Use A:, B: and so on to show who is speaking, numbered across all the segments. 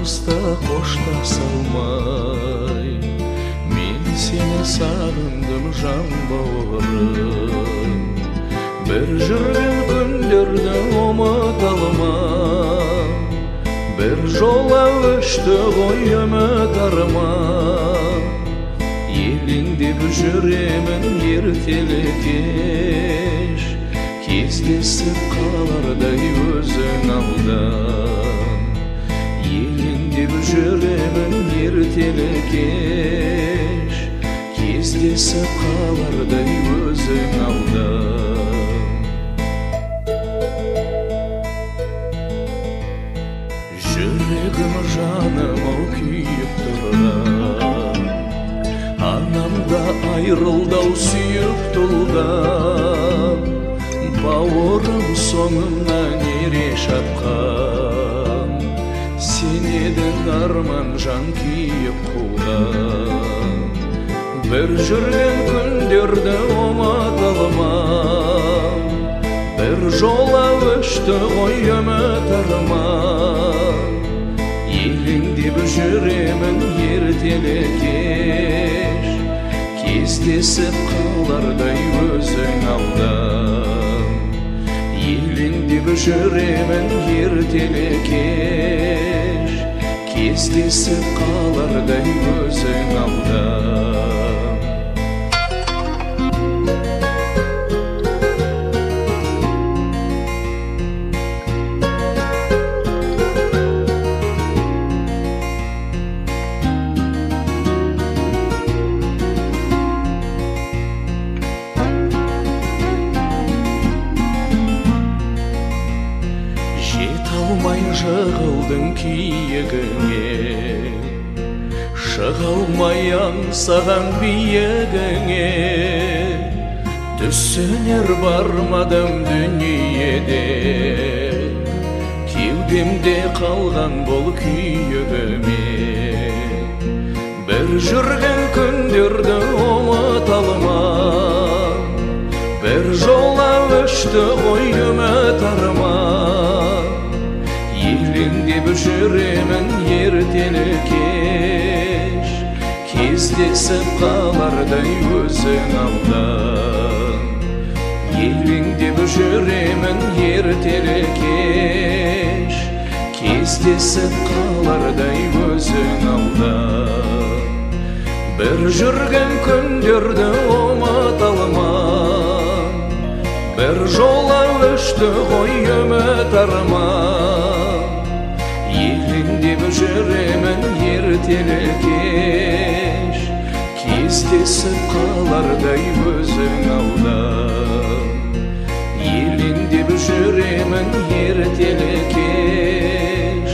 A: Алыста қоштаса алмай, мен сені сағындым жан бауырым. Бір жүрген күндерді ұмыта алмам, бір жола өшті ғой үміт арман. Елеңдеп жүремін ертелі кеш, кездесіп қалардай өзің алдан. Елеңдеп жүремін ертелі кеш, кездесіп қалардай өзің алдан. Жүрегім жаным-ау күйіп тұрған, анам да айрылды-ау сүйіп тұлдан. Бауырым соңымнан ере шапқан, сен едің арман жан күйіп қуған. Бір жүрген күндерді ұмыта алмам, бір жола өшті ғой үміт арман. Елеңдеп жүремін ертелі кеш, кездесіп қалардай өзің алдан. Елеңдеп жүремін ертелі кеш, кездесіп қалардай өзің алдан. Жете алмай жығылдың киігіңе, шыға алмай аңсаған биігіңе. Түсінер бармадым дүниеде, кеудемде қалған бұл күйігіме. Бір жүрген күндерді ұмыта алмам, бір жола өшті ғой үміт арман. Елеңдеп жүремін ертелі кеш, кездесіп қалардай өзің алдан. Елеңдеп жүремін ертелі кеш, кездесіп қалардай өзің алдан. Бір жүрген күндерді ұмыта алмам, бір жола өшті ғой үміт арман. Елеңдеп жүремін ертелі кеш, кездесіп қалардай өзің алдан. Елеңдеп жүремін ертелі кеш,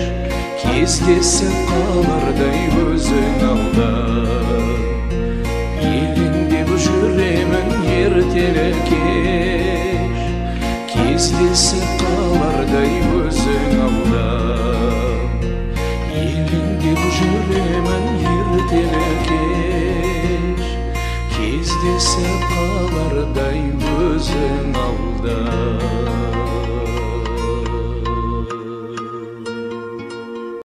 A: кездесіп қалардай өзің алдан. Елеңдеп жүремін ертелі кеш, кездесіп қалардай өзің алдан. Елеңдеп жүремін ертелі кеш, кездесіп қалардай өзің алдан.